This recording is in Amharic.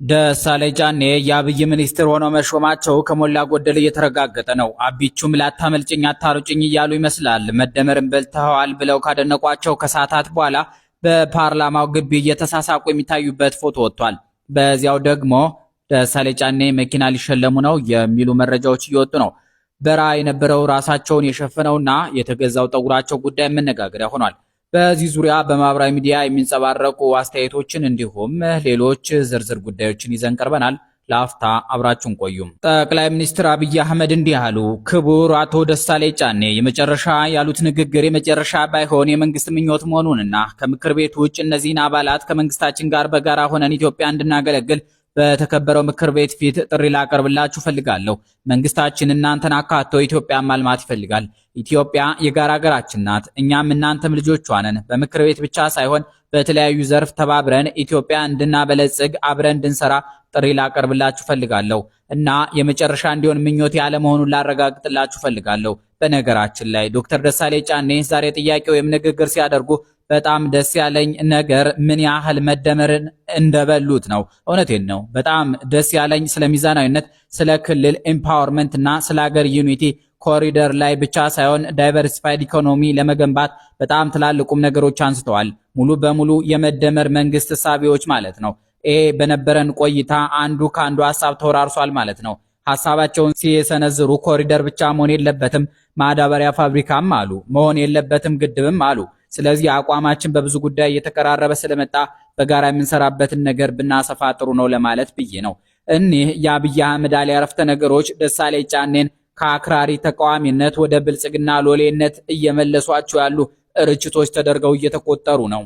ደሳለኝ ጫኔ የአብይ ሚኒስትር ሆነው መሾማቸው ከሞላ ጎደል እየተረጋገጠ ነው። አቢቹም ላታመልጭኝ አታሩጭኝ እያሉ ይመስላል። መደመርን በልተዋል ብለው ካደነቋቸው ከሰዓታት በኋላ በፓርላማው ግቢ እየተሳሳቁ የሚታዩበት ፎቶ ወጥቷል። በዚያው ደግሞ ደሳለኝ ጫኔ መኪና ሊሸለሙ ነው የሚሉ መረጃዎች እየወጡ ነው። በረሃ የነበረው ራሳቸውን የሸፈነውና የተገዛው ጠጉራቸው ጉዳይ መነጋገሪያ ሆኗል። በዚህ ዙሪያ በማህበራዊ ሚዲያ የሚንጸባረቁ አስተያየቶችን እንዲሁም ሌሎች ዝርዝር ጉዳዮችን ይዘን ቀርበናል። ለአፍታ አብራችሁን ቆዩም። ጠቅላይ ሚኒስትር አብይ አህመድ እንዲህ አሉ። ክቡር አቶ ደሳለኝ ጫኔ የመጨረሻ ያሉት ንግግር የመጨረሻ ባይሆን የመንግስት ምኞት መሆኑንና ከምክር ቤቱ ውጭ እነዚህን አባላት ከመንግስታችን ጋር በጋራ ሆነን ኢትዮጵያ እንድናገለግል በተከበረው ምክር ቤት ፊት ጥሪ ላቀርብላችሁ ፈልጋለሁ። መንግስታችን እናንተን አካቶ ኢትዮጵያን ማልማት ይፈልጋል። ኢትዮጵያ የጋራ ሀገራችን ናት። እኛም እናንተም ልጆቿ ነን። በምክር ቤት ብቻ ሳይሆን በተለያዩ ዘርፍ ተባብረን ኢትዮጵያ እንድናበለጽግ አብረን እንድንሰራ ጥሪ ላቀርብላችሁ ፈልጋለሁ እና የመጨረሻ እንዲሆን ምኞት ያለመሆኑን ላረጋግጥላችሁ ፈልጋለሁ። በነገራችን ላይ ዶክተር ደሳለኝ ጫኔ ዛሬ ጥያቄ ወይም ንግግር ሲያደርጉ በጣም ደስ ያለኝ ነገር ምን ያህል መደመርን እንደበሉት ነው። እውነቴን ነው። በጣም ደስ ያለኝ ስለ ሚዛናዊነት፣ ስለ ክልል empowerment እና ስለ ሀገር unity፣ ኮሪደር ላይ ብቻ ሳይሆን diversified ኢኮኖሚ ለመገንባት በጣም ትላልቁም ነገሮች አንስተዋል። ሙሉ በሙሉ የመደመር መንግስት ሳቢዎች ማለት ነው። ይሄ በነበረን ቆይታ አንዱ ከአንዱ ሀሳብ ተወራርሷል ማለት ነው። ሀሳባቸውን ሲሰነዝሩ ኮሪደር ብቻ መሆን የለበትም፣ ማዳበሪያ ፋብሪካም አሉ፣ መሆን የለበትም ግድብም አሉ። ስለዚህ አቋማችን በብዙ ጉዳይ እየተቀራረበ ስለመጣ በጋራ የምንሰራበትን ነገር ብናሰፋ ጥሩ ነው ለማለት ብዬ ነው። እኒህ የአብይ አህመድ አሊ አረፍተ ነገሮች ደሳለኝ ጫኔን ከአክራሪ ተቃዋሚነት ወደ ብልጽግና ሎሌነት እየመለሷቸው ያሉ ርችቶች ተደርገው እየተቆጠሩ ነው።